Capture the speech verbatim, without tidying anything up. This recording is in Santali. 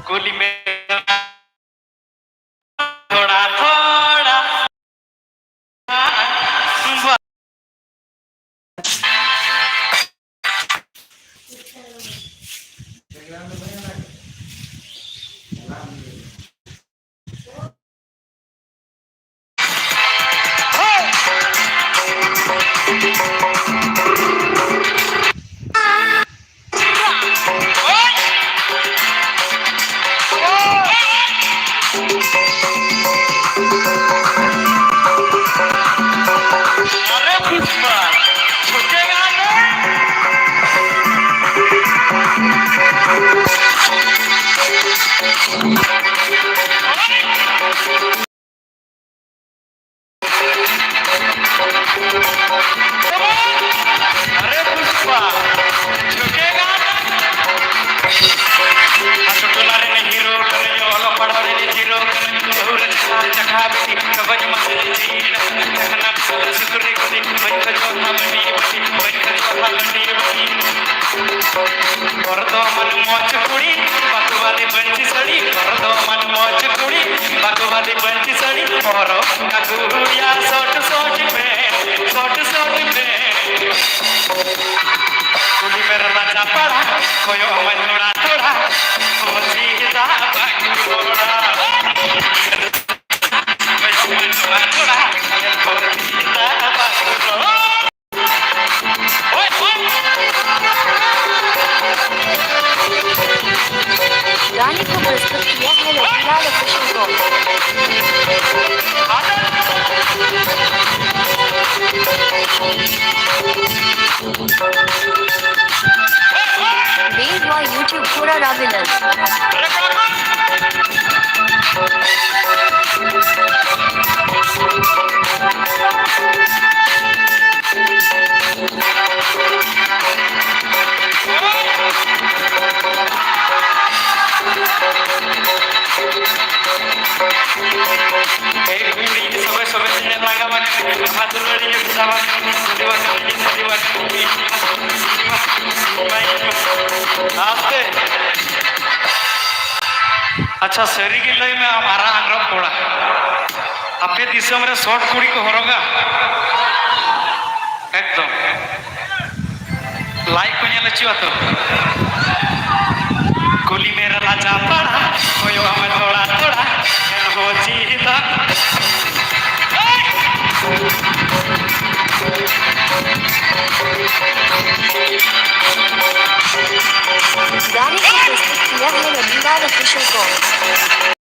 ᱠᱩᱞᱤ ᱢᱮ ᱛᱷᱚᱲᱟ ᱛᱷᱚᱲᱟ᱾ अरे पुष्पा, झुकेगा नहीं। अरे पुष्पा, झुकेगा? ᱟᱛᱳ ᱴᱚᱞᱟ ᱨᱮᱱ ᱦᱤᱨᱳ ᱠᱟᱹᱱᱟᱹᱧ, ᱚᱞᱚᱜ ᱯᱟᱲᱦᱟᱣ ᱨᱮᱱ ᱦᱤᱨᱳ ᱠᱟᱹᱱᱟᱹᱧ, ᱵᱟᱹᱦᱩ ᱨᱮ ᱪᱟᱠᱷᱟ ᱵᱤᱥᱤ, ᱠᱟᱜᱚᱡᱽ ᱢᱟᱥᱮ ᱪᱤᱱ, ᱪᱟᱠᱷᱱᱟ ᱥᱩᱠᱨᱤ ᱠᱩᱞᱤ, ᱵᱟᱹᱧ ᱠᱷᱚᱡᱚᱜᱼᱟ ᱢᱟᱹᱰᱤ ᱵᱟᱹᱴᱤ, ᱵᱟᱹᱧ ᱠᱷᱚᱡᱚᱜᱼᱟ ᱢᱟᱹᱰᱤ ᱵᱟᱹᱴᱤ᱾ ᱵᱚᱨᱫᱷᱚᱢᱟᱱ ᱢᱚᱡᱽ ᱠᱩᱲᱤ, ᱵᱟᱹᱠᱩ ᱵᱟᱸᱫᱮ ᱯᱟᱹᱧᱪᱤ ᱥᱟᱹᱲᱤ, ᱵᱚᱨᱫᱷᱚᱢᱟᱱ ᱢᱚᱡᱽ ᱠᱩᱲᱤ, ᱵᱟᱹᱠᱩ ᱵᱟᱸᱫᱮ ᱯᱟᱹᱧᱪᱤ ᱥᱟᱹᱲᱤ, ᱦᱚᱨᱚᱜ ᱠᱟᱠᱚᱭᱟ ᱥᱚᱴ ᱥᱚᱴ ᱯᱮᱱᱴ, ᱥᱚᱴ ᱥᱚᱴ ᱯᱮᱱᱴ᱾ ᱠᱩᱞᱤ ᱢᱮ ᱨᱟᱡᱟ ᱯᱟᱲᱟ, ᱠᱚᱭᱚᱜ ᱟᱢᱟᱭ ᱛᱷᱚᱲᱟ ᱛᱷᱚᱲᱟ, ᱢᱚᱡᱽ ᱫᱟᱜ ᱵᱟᱹᱠᱩ ᱨᱚᱲᱟ᱾ ᱠᱚᱭᱚᱜ ᱟᱢᱟᱭ ᱛᱷᱚᱲᱟ ᱛᱷᱚᱲᱟ, ᱢᱚᱡᱽ ᱫᱟᱜ ᱵᱟᱹᱠᱩ ᱨᱚᱲᱟ᱾ गाने को प्रस्तुत किया है रविलाल ऑफिशियल को। Made by YouTube Pura Ravilas। ᱟᱥᱛᱮ᱾ ᱟᱪᱪᱷᱟ, ᱥᱟᱹᱨᱤ ᱜᱮ ᱞᱟᱹᱭ ᱢᱮ, ᱟᱢ ᱟᱨᱟᱜ ᱟᱝᱨᱚᱵ ᱠᱚᱲᱟ, ᱟᱯᱮ ᱫᱤᱥᱚᱢ ᱨᱮ ᱥᱚᱨᱴ ᱠᱩᱲᱤ ᱠᱚ ᱦᱚᱨᱚᱜᱟ? ᱮᱠᱫᱚᱢ᱾ ᱞᱟᱭᱤᱠ ᱠᱚ ᱧᱮᱞ ᱦᱚᱪᱚᱜᱼᱟ ᱛᱚ᱾ ᱠᱩᱞᱤ ᱢᱮ ᱨᱮ ᱞᱟᱡᱟ ᱯᱟᱲᱟ, ᱠᱚᱭᱚᱜ ᱟᱢ ᱛᱷᱚᱲᱟ ᱛᱷᱚᱲᱟ, ᱮᱱᱦᱚᱸ ᱪᱮᱫᱟᱜ? गाने को प्रस्तुत किया है रविंद्र ऑफिशियल को।